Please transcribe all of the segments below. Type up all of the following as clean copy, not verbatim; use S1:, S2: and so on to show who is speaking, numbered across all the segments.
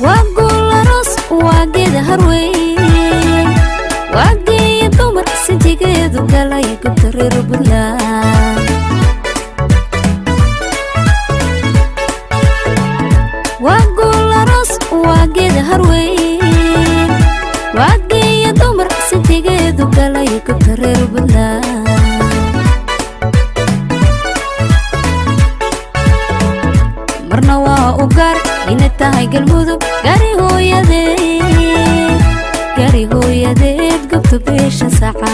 S1: Waa guularoos, waa geeda harweyn, waa geeya dumar sinjigeedu galay gobta reer Buntland. Waa guularoos, waa geeda harweyn, waa geeya dumar sinjigeedu galay gobta reer Buntland. Marna waa u gaar inay tahay Galmudug gari hooyadeed, gari hooyadeed, gobta beesha saca.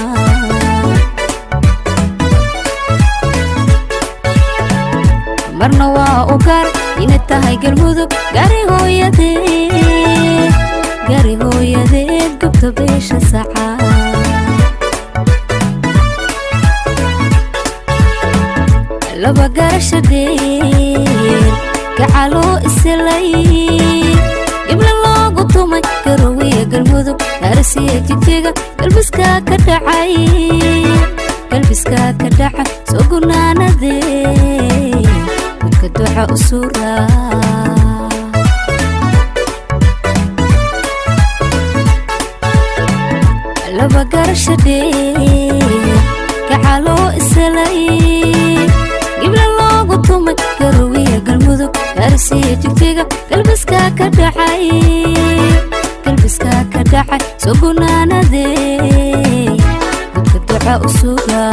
S1: Marna waa u gaar inay tahay Galmudug gari hooyadeed, gari hooyadeed, gobta beesha saca. Laba garasha dheer gacaloo isilay, gibla loogu tumay Garowiya Galmudug, Gaarisiya Jigjiga, galbiska ka dhacay, galbiska ka dhacay, soo gunaanadee gudka duca u suura. Laba garasha dheer gacaloo isilay, gibla loogu tumay Garowiya Galmudug, Gaarisiya Jigjiga, galbiska ka dhacay, galbiska ka dhacay, soo gunaanadee gudka duca u suga.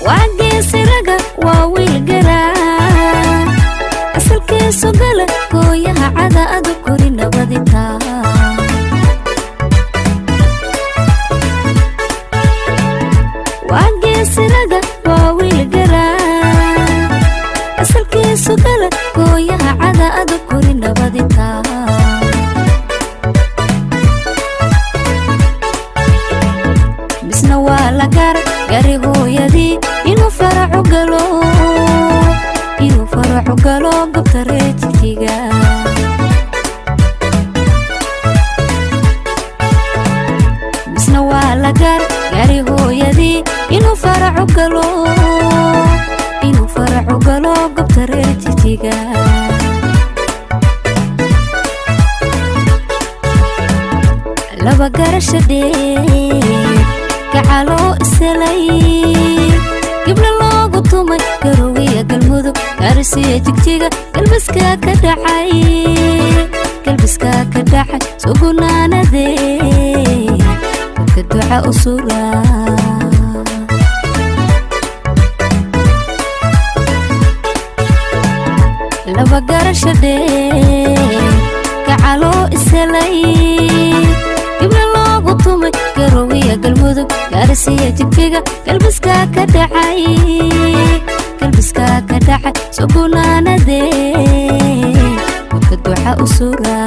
S1: Waa geesiraga, waa wiil garaa asalkiisu gala gooyaha cada adu kori nabaditaa. Waa geesiraga, waa wiil garaa asalkiisu gala gooyaha cada adu kori nabaditaa. Misna waa la gaar gari hooyadii inuu faracu galo, inuu faracu galo gobta reer Jigjiga. Misna waa la gaar gari hooyadii inuu faracu galo, inuu faracu galo gobta reer Jigjiga. Laba garasha dheer gacaloo iselay, gibla loogu tumay Garowiya Galmudug, Gaarisiya Jigjiga, galbiska ka dhacay, galbiska ka dhacay, soo gunaanadee gudka duca u suura. Laba garasha dheer gacaloo iselay, gibla loogu tumay Garowiya Galmudug, Gaarisiya Jigjiga, galbiska ka dhacay, galbiska ka dhacay, soo gunaanadee gudka duca u suura.